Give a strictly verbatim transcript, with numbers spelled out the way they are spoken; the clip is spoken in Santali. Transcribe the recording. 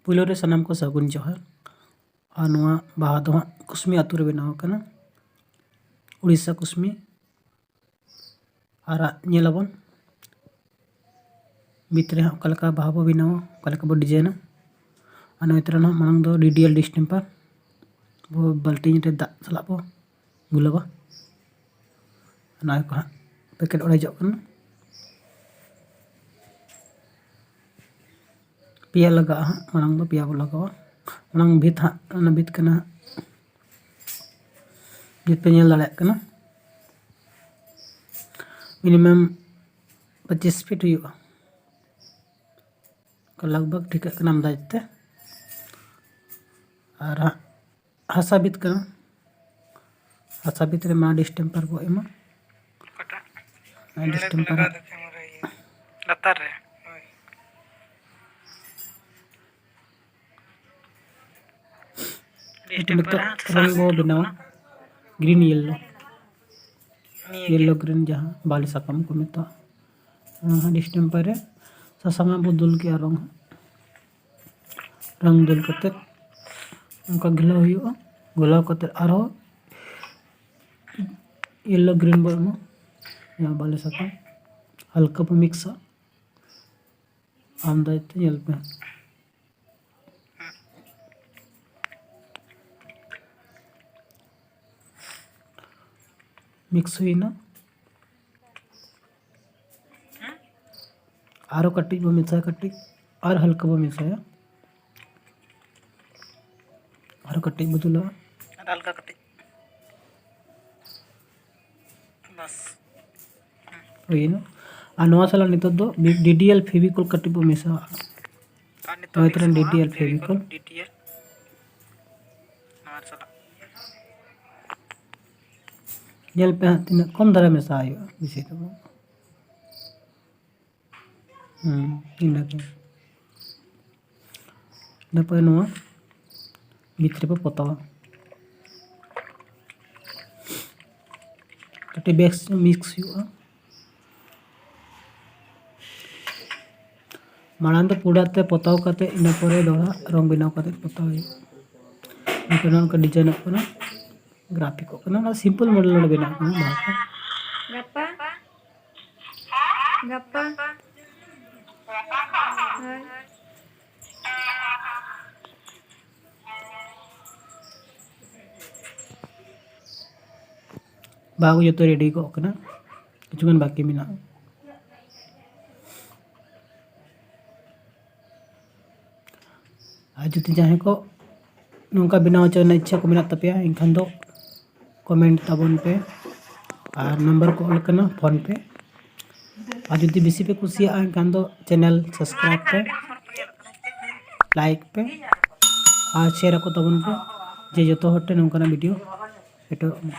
ᱯᱩᱭᱞᱩ ᱨᱮ ᱥᱟᱱᱟᱢ ᱠᱚ ᱥᱟᱹᱜᱩᱱ ᱡᱚᱦᱟᱨ᱾ ᱟᱨ ᱱᱚᱣᱟ ᱵᱟᱦᱟ ᱫᱚ ᱦᱟᱸᱜ ᱠᱩᱥᱢᱤ ᱟᱹᱛᱩ ᱨᱮ ᱵᱮᱱᱟᱣ ᱟᱠᱟᱱᱟ, ᱩᱲᱤᱥᱥᱟ ᱠᱩᱥᱢᱤ᱾ ᱟᱨ ᱦᱟᱸᱜ ᱧᱮᱞᱟᱵᱚᱱ ᱵᱷᱤᱛ ᱨᱮ ᱦᱟᱸᱜ ᱚᱠᱟ ᱞᱮᱠᱟ ᱵᱟᱦᱟ ᱵᱚ ᱵᱮᱱᱟᱣᱟ, ᱚᱠᱟ ᱞᱮᱠᱟ ᱵᱚ ᱰᱤᱡᱟᱭᱤᱱᱟ᱾ ᱟᱨ ᱱᱚᱣᱟ ᱛᱚᱨᱟ ᱦᱟᱸᱜ ᱢᱟᱲᱟᱝ ᱫᱚ ᱰᱤᱰᱤᱭᱮᱞ ᱰᱤᱥᱴᱮᱢᱯᱟᱨ ᱵᱚ ᱵᱟᱹᱞᱴᱤᱱ ᱨᱮ ᱫᱟᱜ ᱥᱟᱞᱟᱜ ᱵᱚ ᱜᱩᱞᱟᱹᱣᱟ᱾ ᱱᱚᱣᱟ ᱠᱚ ᱦᱟᱸᱜ ᱯᱮᱠᱮᱴ ᱚᱲᱮᱡᱚᱜ ᱠᱟᱱᱟ᱾ ᱯᱮᱭᱟ ᱞᱟᱜᱟᱜᱼᱟ ᱦᱟᱸᱜ, ᱢᱟᱲᱟᱝ ᱫᱚ ᱯᱮᱭᱟ ᱵᱚ ᱞᱟᱜᱟᱣᱟ᱾ ᱢᱟᱲᱟᱝ ᱵᱷᱤᱛ ᱦᱟᱸᱜ, ᱚᱱᱟ ᱵᱷᱤᱛ ᱠᱟᱱᱟ ᱦᱟᱸᱜ, ᱵᱷᱤᱛ ᱯᱮ ᱧᱮᱞ ᱫᱟᱲᱮᱭᱟᱜ ᱠᱟᱱᱟ᱾ ᱢᱤᱱᱤᱢᱟᱢ ᱯᱚᱸᱪᱤᱥ ᱯᱷᱤᱴ ᱦᱩᱭᱩᱜᱼᱟ, ᱞᱟᱜᱽ ᱵᱷᱟᱜᱽ ᱴᱷᱤᱠᱟᱹᱜ ᱠᱟᱱᱟ ᱟᱱᱫᱟᱡᱽ ᱛᱮ᱾ ᱟᱨ ᱦᱟᱸᱜ ᱦᱟᱥᱟ ᱵᱷᱤᱛ ᱠᱟᱱᱟ, ᱦᱟᱥᱟ ᱵᱷᱤᱛ ᱨᱮ ᱢᱟ ᱰᱤᱥᱴᱮᱢᱯᱟᱨ ᱵᱚ ᱮᱢᱟ᱾ ᱚᱠᱟᱴᱟᱜ? ᱰᱤᱥᱴᱮᱢᱯᱟᱨ ᱞᱟᱜᱟᱣ ᱫᱚ ᱠᱮᱢᱮᱨᱟ ᱤᱭᱟᱹ᱾ ᱞᱟᱛᱟᱨ ᱨᱮ᱾ ᱦᱳᱭ᱾ ᱱᱤᱛᱚᱜ ᱨᱚᱝ ᱵᱚ ᱵᱮᱱᱟᱣᱟ, ᱜᱨᱤᱱ ᱭᱮᱞᱳ᱾ ᱱᱤᱭᱟᱹ ᱜᱮ᱾ ᱭᱮᱞᱳ ᱜᱨᱤᱱ ᱡᱟᱦᱟᱸ ᱵᱟᱞᱮ ᱥᱟᱠᱟᱢ ᱠᱚ ᱢᱮᱛᱟᱜᱼᱟ, ᱚᱱᱟ ᱦᱚᱸ ᱰᱤᱥᱴᱮᱢᱯᱟᱨ ᱨᱮ ᱥᱟᱥᱟᱝ ᱟᱜ ᱵᱚ ᱫᱩᱞ ᱠᱮᱜᱼᱟ ᱨᱚᱝ᱾ ᱨᱚᱝ ᱫᱩᱞ ᱠᱟᱛᱮᱫ ᱚᱱᱠᱟ ᱜᱷᱮᱞᱟᱣ ᱦᱩᱭᱩᱜᱼᱟ᱾ ᱜᱷᱮᱞᱟᱣ ᱠᱟᱛᱮᱫ ᱟᱨᱦᱚᱸ ᱭᱮᱞᱳ ᱜᱨᱤᱱ ᱵᱚ ᱮᱢᱟ, ᱡᱟᱦᱟᱸ ᱵᱟᱞᱮ ᱥᱟᱠᱟᱢ ᱦᱟᱞᱠᱟ ᱵᱚ ᱢᱤᱠᱥᱟ᱾ ᱟᱢ ᱫᱟᱭᱤᱛᱛᱚ ᱧᱮᱞ ᱯᱮ᱾ ᱢᱤᱠᱥ ᱦᱩᱭᱱᱟ᱾ ᱟᱨᱚ ᱠᱟᱹᱴᱤᱡ ᱵᱚ ᱢᱮᱥᱟᱭᱟ, ᱠᱟᱹᱴᱤᱡ ᱟᱨ ᱦᱟᱞᱠᱟ ᱵᱚ ᱢᱮᱥᱟᱭᱟ, ᱟᱨᱚ ᱠᱟᱹᱴᱤᱡ ᱵᱚ ᱫᱩᱞᱟᱜᱼᱟ᱾ ᱟᱨ ᱦᱟᱞᱠᱟ ᱠᱟᱹᱴᱤᱡ᱾ ᱵᱟᱥ᱾ ᱦᱩᱭᱱᱟ᱾ ᱟᱨ ᱱᱚᱣᱟ ᱥᱟᱞᱟᱜ ᱱᱤᱛᱚᱜ ᱫᱚ ᱰᱤᱰᱤᱭᱮᱞ ᱯᱷᱮᱵᱤᱠᱚᱞ ᱠᱟᱹᱴᱤᱡ ᱵᱚ ᱢᱮᱥᱟᱣᱟᱜᱼᱟ᱾ ᱟᱨ ᱱᱤᱛᱚᱜ ᱱᱚᱣᱟ ᱛᱚᱨᱟ ᱢᱤᱠᱥᱚᱜᱼᱟ ᱰᱤᱰᱤᱭᱮᱞ ᱯᱷᱮᱵᱤᱠᱚᱞ᱾ ᱰᱤᱰᱤᱭᱮᱞ᱾ ᱱᱚᱣᱟ ᱥᱟᱞᱟᱜ᱾ ᱧᱮᱞ ᱯᱮ ᱦᱟᱸᱜ ᱛᱤᱱᱟᱹᱜ ᱠᱚᱢ ᱫᱷᱟᱨᱟ ᱢᱮᱥᱟ ᱦᱩᱭᱩᱜᱼᱟ, ᱵᱮᱥᱤ ᱫᱚ ᱵᱟᱝ᱾ ᱦᱩᱸ, ᱤᱱᱟᱹ ᱠᱚ᱾ ᱤᱱᱟᱹ ᱯᱚᱨᱮ ᱱᱚᱣᱟ ᱵᱷᱤᱛᱨᱤ ᱵᱚ ᱯᱚᱛᱟᱣᱟ᱾ ᱠᱟᱹᱴᱤᱡ ᱵᱮᱥ ᱧᱚᱜ ᱢᱤᱠᱥ ᱦᱩᱭᱩᱜᱼᱟ᱾ ᱢᱟᱲᱟᱝ ᱫᱚ ᱯᱩᱸᱰᱟᱜ ᱛᱮ ᱯᱚᱛᱟᱣ ᱠᱟᱛᱮ, ᱤᱱᱟᱹ ᱯᱚᱨᱮ ᱫᱚ ᱦᱟᱸᱜ ᱨᱚᱝ ᱵᱮᱱᱟᱣ ᱠᱟᱛᱮ ᱯᱚᱛᱟᱣ ᱦᱩᱭᱩᱜᱼᱟ᱾ ᱱᱚᱝᱠᱟ ᱱᱚᱝᱠᱟ ᱰᱤᱡᱟᱭᱤᱱᱚᱜ ᱠᱟᱱᱟ, ᱜᱨᱟᱯᱷᱤᱠᱚᱜ ᱠᱟᱱᱟ᱾ ᱚᱱᱟ ᱥᱤᱢᱯᱚᱞ ᱢᱚᱰᱮᱞ ᱱᱚᱰᱮ ᱵᱮᱱᱟᱜ ᱠᱟᱱᱟ ᱵᱟᱦᱟ ᱠᱚ᱾ ᱜᱟᱯᱟ ᱜᱟᱯᱟ ᱦᱳᱭ᱾ ᱵᱟᱦᱟ ᱠᱚ ᱡᱚᱛᱚ ᱨᱮᱰᱤ ᱠᱚᱜ ᱠᱟᱱᱟ, ᱠᱤᱪᱷᱩᱜᱟᱱ ᱵᱟᱹᱠᱤ ᱢᱮᱱᱟᱜᱼᱟ᱾ ᱟᱨ ᱡᱩᱫᱤ ᱡᱟᱦᱟᱸᱭ ᱠᱚ ᱱᱚᱝᱠᱟ ᱵᱮᱱᱟᱣ ᱦᱚᱪᱚ ᱨᱮᱱᱟᱜ ᱤᱪᱪᱷᱟ ᱠᱚ ᱢᱮᱱᱟᱜ ᱛᱟᱯᱮᱭᱟ, ᱮᱱᱠᱷᱟᱱ ᱫᱚ ᱠᱚᱢᱮᱱᱴ ᱛᱟᱵᱚᱱ ᱯᱮ ᱟᱨ ᱱᱟᱢᱵᱟᱨ ᱠᱚ ᱚᱞ ᱠᱟᱱᱟ ᱯᱷᱳᱱ ᱯᱮ᱾ ᱟᱨ ᱡᱩᱫᱤ ᱵᱮᱥᱤ ᱯᱮ ᱠᱩᱥᱤᱭᱟᱜᱼᱟ, ᱮᱱᱠᱷᱟᱱ ᱫᱚ ᱪᱮᱱᱮᱞ ᱥᱟᱵᱥᱠᱨᱟᱭᱤᱵ ᱯᱮ, ᱞᱟᱭᱤᱠ ᱯᱮ ᱟᱨ ᱥᱮᱭᱟᱨ ᱟᱠᱚ ᱛᱟᱵᱚᱱ ᱯᱮ, ᱡᱮ ᱡᱚᱛᱚ ᱦᱚᱲ ᱴᱷᱮᱱ ᱱᱚᱝᱠᱟᱱᱟᱜ ᱵᱷᱤᱰᱤᱭᱳ ᱥᱮᱴᱮᱨᱚᱜ ᱢᱟ᱾